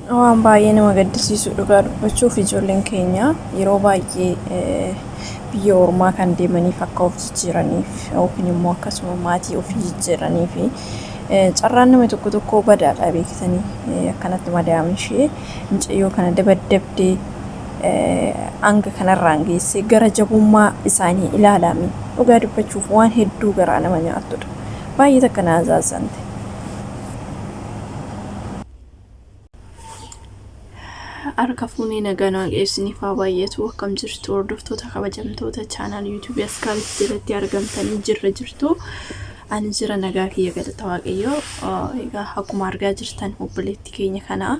Waan baay'ee nama gaddisiisu dhugaa dubbachuuf ijoolleen keenya yeroo baay'ee biyya ormaa kan deemaniif akka of jijjiiraniif yookiin immoo akkasuma maatii ofii jijjiiranii fi carraan nama tokko tokko badaadha beektanii akkanatti madaa'amni ishee mucayyoo kana dabaddabdee hanga kanarraan geessee gara jabummaa isaanii ilaalame dhugaa dubbachuuf waan hedduu garaa nama nyaatudha. Baay'ee takka na azaazante. Harka fuunee nagaan waaqayyo isiniif haa baay'atu. Akkam jirtu hordoftoota kabajamtoota chaanaal yuutuubii Askaalis jalatti argamtanii jirra jirtu. Ani jira nagaa kiyya galata waaqayyo. Egaa akkuma argaa jirtan obboleetti keenya kana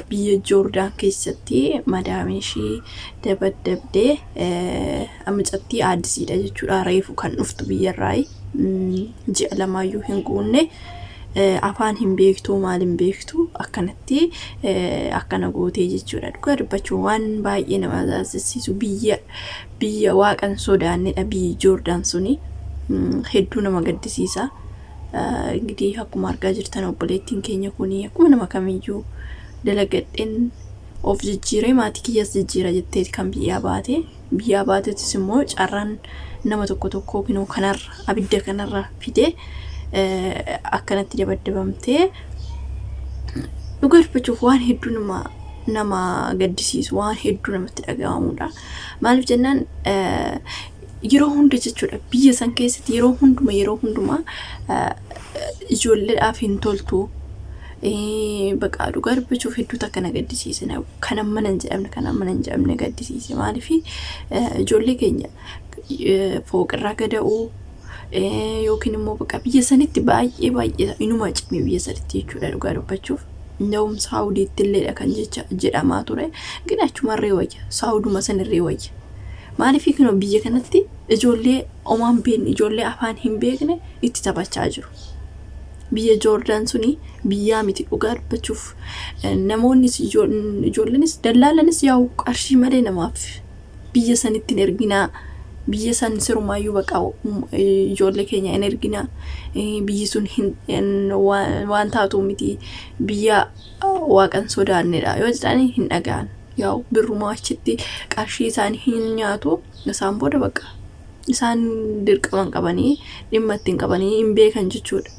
biyya Joordaan keessatti madaamii ishii dabaddabdee mucattii aaddisiidha jechuudha. Reefu kan dhuftu biyyarraayi. Ji'a lamaayyuu hin guunne. Afaan hin beektu maal hin beektu akkanatti akkana gootee jechuudha. Dhugaa dubbachuun waan baay'ee nama ajaa'ibsiisu biyya biyya waaqan sodaannedha biyyi Joordaan suni hedduu nama gaddisiisa. Ingidihi akkuma argaa jirtan obboleettiin keenya kuni akkuma nama kamiyyuu dalagadheen of jijjiiree maatii kiyyas jijjiira jetteeti kan biyyaa baate. Biyyaa baatettis immoo carraan nama tokko tokkoo kinoo kanarra abidda kanarra fide akkanatti dabaddabamtee dhugaa dubbachuuf waan hedduu nama nama gaddisiisu waan hedduu namatti dhaga'amudha. Maaliif jennaan yeroo hunda jechuudha biyya san keessatti yeroo hunduma yeroo hundumaa ijoolleedhaaf hin toltu. Baqa dhugaa dubbachuuf hedduu takka na gaddisiise. Kan ammana hin jedhamne kan ammana hin jedhamne gaddisiise. Maaliif ijoollee keenya fooqirraa gada'uu yookiin immoo baqa biyya sanitti baay'ee baay'ee inuma cime biyya sanitti jechuudha dhugaa dubbachuuf. Nda'um Saawudiitti illeedha kan jecha jedhamaa ture. Gin achumarree wayya. Saawuduma sanirree wayya. Maaliif kunoo biyya kanatti ijoollee omaa hin beekne ijoollee afaan hin beekne itti taphachaa jiru. Biyya Joordaan suni biyyaa miti dhugaa dubbachuuf namoonnis ijoolleenis dallaalanis yaa'u qarshii malee namaaf biyya sanitti hin erginaa. Biyya san sirumaayyuu baqa ijoollee keenya hin erginaa. Biyyi sun waan taatu miti biyya waaqan sodaannedha yoo jedhanii hin dhaga'an. Yaa'u birrumaa achitti qarshii isaanii hin nyaatu isaan booda baqa isaan dirqama hin qabanii dhimma itti hin qabanii hin beekan jechuudha.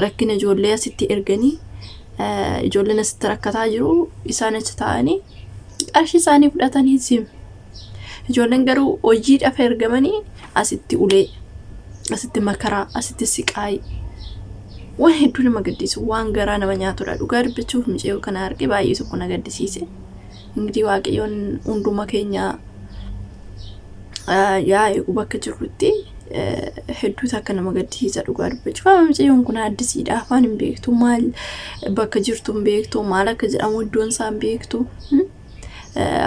Rakkina ijoollee asitti erganii ijoolleen asitti rakkataa jiru isaan achi taa'anii qarshii isaanii fudhatanii sim. Ijoolleen garuu hojiidhaaf ergamanii asitti ulee, asitti makaraa, asitti siqaayii. Waan hedduu nama gaddisiisu, waan garaa nama nyaatudha. Dhugaa dubbachuuf mucayyoo kana arge baay'ee tokko na gaddisiise. Ingidihi Waaqayyoon hunduma keenya yaa eegu bakka jirrutti hedduu takka nama gaddisiisa dhugaa dubbachuuf. Amma mucayyoon kun addisiidha. Afaan hin beektu, maal bakka jirtu hin beektu, maal akka jedhamu iddoon isaa hin beektu.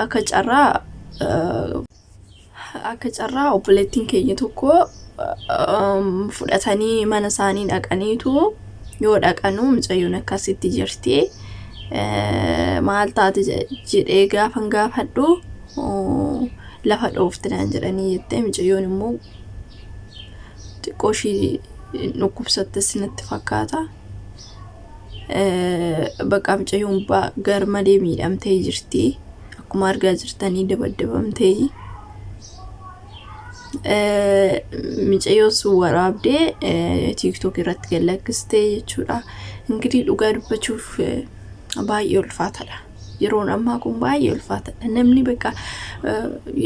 Akka carraa akka carraa obboleettiin keenya tokko fudhatanii mana isaanii dhaqaniitu yoo dhaqanu mucayyoon akkasitti jirti. Maal taate jedhee gaafan gaafadhu lafa dhoofte naan jedhanii jettee mucayyoon immoo xiqqoo ishii dhukkubsattes natti fakkaata. Bakka mucayyoon gar malee miidhamtee jirti. Akkuma argaa jirtanii dabaddabamtee. Mucayyoon sun waraabdee TikTok irratti gad lakkistee jechuudha. Ingirii dhugaa dubbachuuf baay'ee ulfaataadha. Yeroon ammaa kun baay'ee ulfaataadha. Namni bakka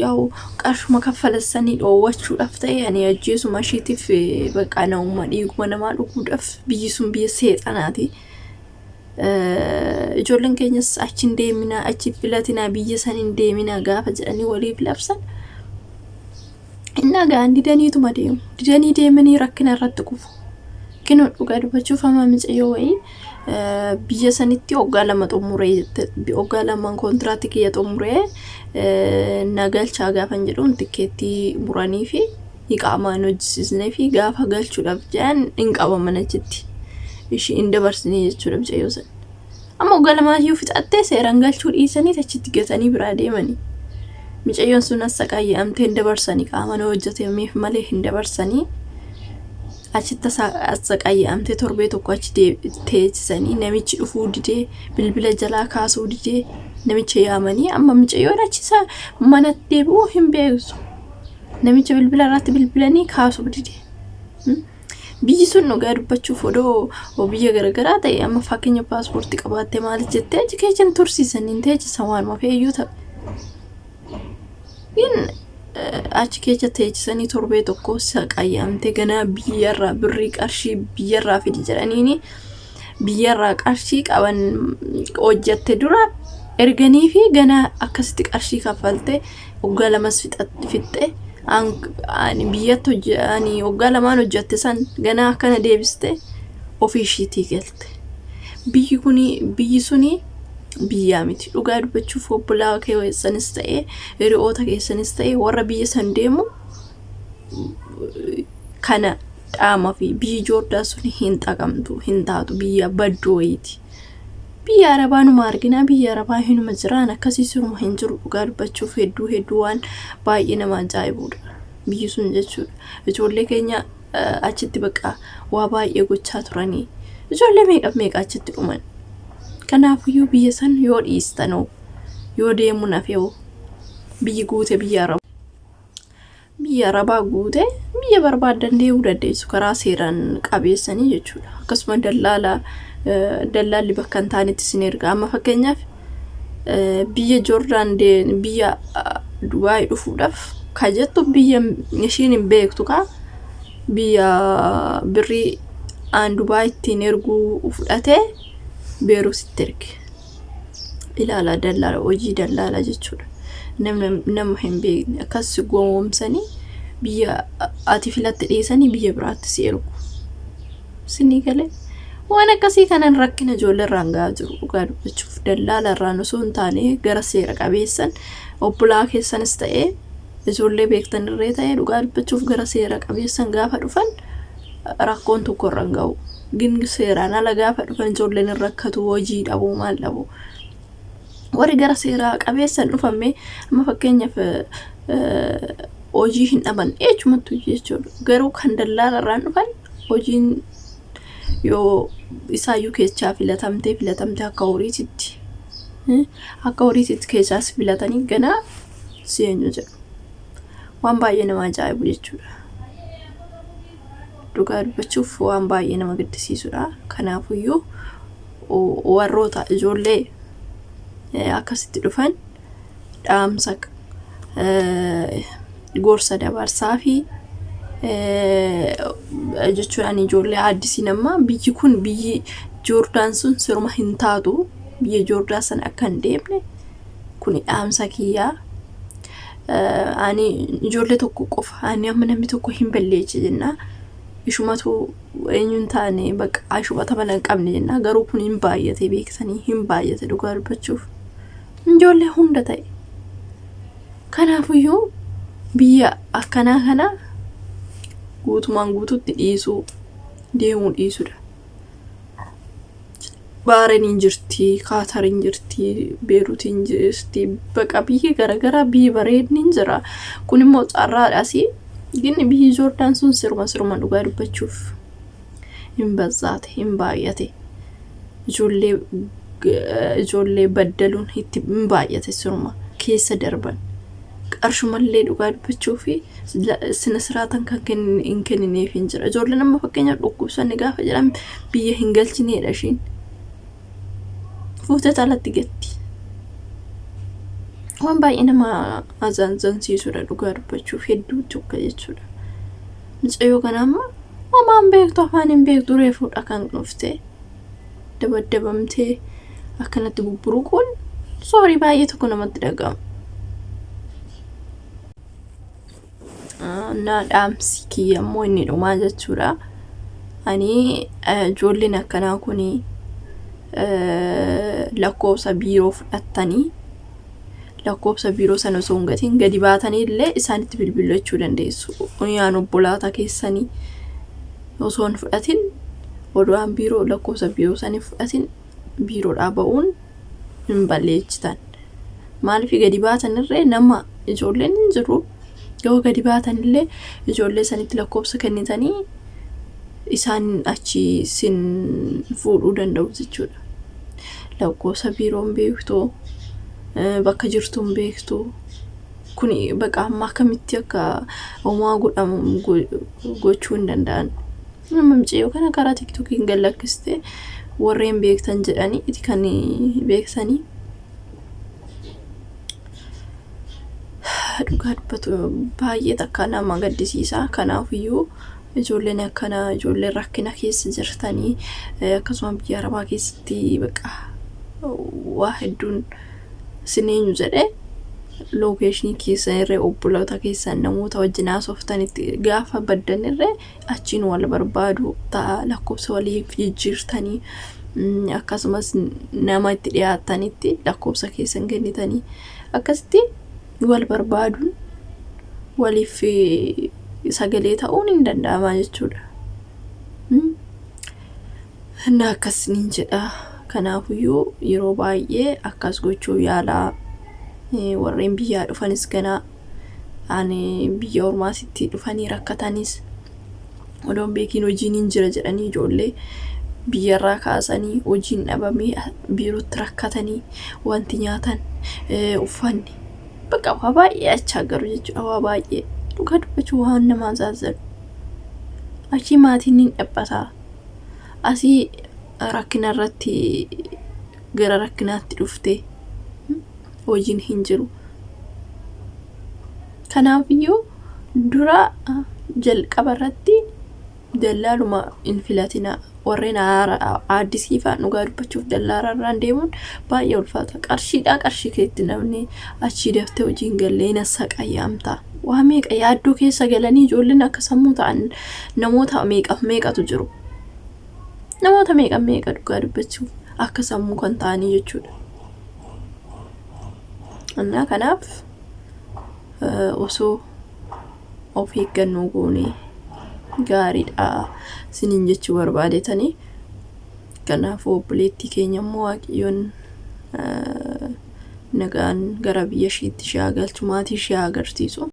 yaa'u qarshuma kaffalassanii dhoowwachuudhaaf ta'e ani ajjeesuma ishiitiif bakka namuma dhiiguma namaa dhuguudhaaf biyyi sun biyya seexanaati. Ijoolleen keenyas achi hin deeminaa, achi filatinaa, biyya san hin deeminaa gaafa jedhanii waliif labsan. Innaa ga'an didaniituma deemu. Didanii deemanii rakkina irratti kufu. Kinoo dhugaa dubbachuuf amma mucayyoo wayii biyya sanitti waggaa 2 xumuree jette. Waggaa lamaan kontiraatti kiyya xumuree na galchaa gaafan jedhuun tikkeettii muranii fi iqaamaa hin hojjisiisnee fi gaafa galchuudhaaf jedhan hin qabaman achitti. Ishii hin dabarsinee jechuudha mucayyoo sana. Amma waggaa lamaayyuu fixattee seeraan galchuu dhiisanii achitti gatanii biraa deemanii. Micayyoon sun as saqaayya'amtee hin dabarsanii qaama na hojjetameef malee hin dabarsanii. Achitti assaqayyamtee torbee tokko achi teessisanii namichi dhufuu didee, bilbila jalaa kaasuu didee, namicha yaamanii amma mucayyoon achi isaa manatti deebi'uu hin beektu. Namicha bilbila irratti bilbilanii kaasuu dide. Biyyi sun dhugaa dubbachuuf odoo biyya garaagaraa ta'e, amma fakkeenya paaspoortii qabaattee maal jettee achi keessa hin tursiisan, hin teechisan, waanuma feeyyuu ta'e. Gin achi keessa teechisanii torbee tokko saqayyamtee ganaa biyyarraa birrii qarshii biyyarraa fidi jedhaniini biyyarraa qarshii qaban hojjatte dura erganii fi ganaa akkasitti qarshii kaffaltee waggaa lamas fixxe, ani biyyatti ani waggaa lamaan hojjatte san ganaa akkana deebiste ofii ishiitii galte. Biyyi kuni, biyyi suni biyyaa miti. Dhugaa dubbachuuf obbolaa keessanis ta'e, hiriyoota keessanis ta'e, warra biyya san deemu kana dhaama fi biyyi Joordaa sun hin xaqamtu, hin taatu, biyya badduu wayiiti. Biyya Arabaa numa argina, biyya Arabaa hinuma jiraan akkasii siruma hin jiru. Dhugaa dubbachuuf hedduu hedduu waan baay'ee nama ajaa'ibudha. Biyyi sun jechuudha. Ijoollee keenya achitti bakka waa baay'ee gochaa turanii. Ijoollee meeqa meeqa achitti dhuman. Kanaafiyyuu biyya san yoo dhiistanoo, yoo deemuun hafeewoo, biyyi guute, biyya Arabaa. Biyya Arabaa guute, biyya barbaaddan deemuu dandeessu karaa seeraan qabeessanii jechuudha. Akkasuma dallaala, dallaalli bakka hin taanetti isin erga. Amma fakkeenyaaf biyya Joordaan, biyya Dubaay dhufuudhaaf ka jettu biyya ishiin hin beektu kaa biyya birrii aan Dubaay ittiin erguu fudhatee Beeruutitti erge. Ilaala, dallaala, hojii dallaala jechuudha. Namni nama hin beekne akkas gowwoomsanii biyya ati filatte dhiisanii biyya biraatti si ergu. Sinii galee waan akkasii kanan rakkina ijoollee irraan gahaa jiru. Dhugaa dubbachuuf dallaala irraan osoo hin taane gara seera qabeessan obbolaa keessanis ta'ee ijoollee beektan irree ta'ee, dhugaa dubbachuuf gara seera qabeessan gaafa dhufan rakkoon tokko irra hin ga'u. Gin seeraan ala gaafa dhufan ijoolleen hin rakkatu, hojii dhabuu, maal dhabuu. Warri gara seeraa qabeessan dhufame amma fakkeenyaaf hojii hin dhaban jechumattu jechuudha. Garuu kan dallaala irraan dhufan hojiin yoo isaayyuu keessaa filatamtee filatamtee akka horiititti keessaas filatanii ganaa si eenyu jedhu. Waan baay'ee nama ajaa'ibu jechuudha. Dhugaa dubbachuuf waan baay'ee nama gaddisiisudha. Kanaafuyyuu warroota ijoollee akkasitti dhufan dhaamsa gorsa dabarsaa fi jechuudhaan ijoollee addisiin amma biyyi kun, biyyi Joordaan sun siruma hin taatu, biyya Joordaa sana akka hin deemne kuni dhaamsa kiyyaa. Ani ijoollee tokko qofa, ani amma namni tokko hin balleeche jenna. Ishumatu eenyuun taane bakka ishumata mala hin qabne jenna. Garuu kun hin baay'ate, beeksanii hin baay'ate, dhugaa dubbachuuf. Ijoollee hunda ta'e. Kanaafuyyuu biyya akkanaa kana guutumaan guututti dhiisuu, deemuu dhiisudha. Baareniin jirti, Kaatariin jirti, Beeruutiin jirti, baqa biyyi garaagaraa biyyi bareedni hin jira. Kun immoo carraadhaas. Gin biyyi Joordaan sun siruma siruma dhugaa dubbachuuf hin bazzaate, hin baay'ate. Ijoollee baddaluun itti hin baay'ate, siruma keessa darban. Qarshumallee dhugaa dubbachuu fi sina siraatan kan hin kennineef hin jira. Ijoolleen amma fakkeenyaaf dhukkubsanni gaafa jedhan biyya hin galchineedha ishiin. Fuutee alatti gatti. Waan baay'ee nama azaanzansiisudha, dhugaa dubbachuuf hedduu tokko jechuudha. Mucayyoo kana amma homaan beektu, afaan hin beektu, reefuudha kan dhufte dabaddabamtee akkanatti bubburuquun soorii baay'ee tokko namatti dhaga'ama. Na dhaamsi kiyya immoo inni dhumaa jechuudha. Ani ijoolleen akkanaa kuni lakkoofsa biiroo fudhattanii, lakkoofsa biiroo sana osoo hin gatiin gadi baatanii illee isaanitti bilbilachuu dandeessu. Yaan obbolaata keessanii osoo hin fudhatin, oduun biiroo lakkoofsa biiroo sanii fudhatin biiroodhaa ba'uun hin balleechitan. Maaliif gadi baatan irree nama ijoolleen hin jiru, yoo gadi baatan illee ijoollee sanitti lakkoofsa kennitanii Isaan achi sin fuudhuu danda'u jechuudha. Lakkoofsa biiroon beektu, bakka jirtuun beektu. Kuni baqa amma akkamitti akka homaa godhamu gochuu hin danda'an. Nama mucayyoo kana karaa tiktokiin gad lakkiste warreen beektan jedhanii iti kan beeksanii. Dhugaa dubbatu baay'ee takka nama gaddisiisa. Kanaafiyyuu ijoolleen akkana ijoolleen rakkina keessa jirtanii akkasuma biyya arabaa keessatti baqa waa hedduun sin eenyu jedhee lookeeshinii keessan irree obboloota keessan namoota wajjin haasoftanitti gaafa baddan irree achiin wal barbaadu ta'a lakkoofsa waliif jijjiirtanii akkasumas nama itti dhiyaattanitti lakkoofsa keessan kennitanii akkasitti wal barbaaduun waliif sagalee ta'uun hin danda'ama jechuudha. Innaa akkas niin jedha. Kanaafuyyuu yeroo baay'ee akkas gochuu yaalaa warreen biyyaa dhufanis ganaa ani biyya ormaasitti dhufanii rakkatanis odoon beekiin hojiin hin jira jedhanii ijoollee biyyarraa kaasanii hojiin dhabamee biirootti rakkatanii wanti nyaatan uffanni bakka waa baay'ee achaa garu jechuudha waa baay'ee dhugaa dubbachuu waan nama azaazzalu achii maatiin ni dhaphataa asii rakkina irratti gara rakkinaatti dhuftee hojiin hin jiru. Kanaafiyyuu dura jalqaba irratti dallaaluma hin filatina. Warreen aaddisii fa'aa dhugaa dubbachuuf dallaala irraan deemuun baay'ee ulfaata. Qarshiidhaa qarshii keetti namni achii daftee hojii hin galle hin assaqayyaamta. Waa meeqa yaaddoo keessa galanii ijoolleen akka sammuu ta'an namoota meeqaf meeqatu jiru. Namoota meeqa meeqa dhugaa dubbachuuf akka sammuu kan ta'anii jechuudha. Innaa kanaaf osoo of eeggannoo goone gaariidha isiniin jechuu barbaadetanii. Kanaafuu obboleettii keenya immoo Waaqayyoon nagaan gara biyya isheetti ishee haa galchu maatii ishee haa agarsiisu.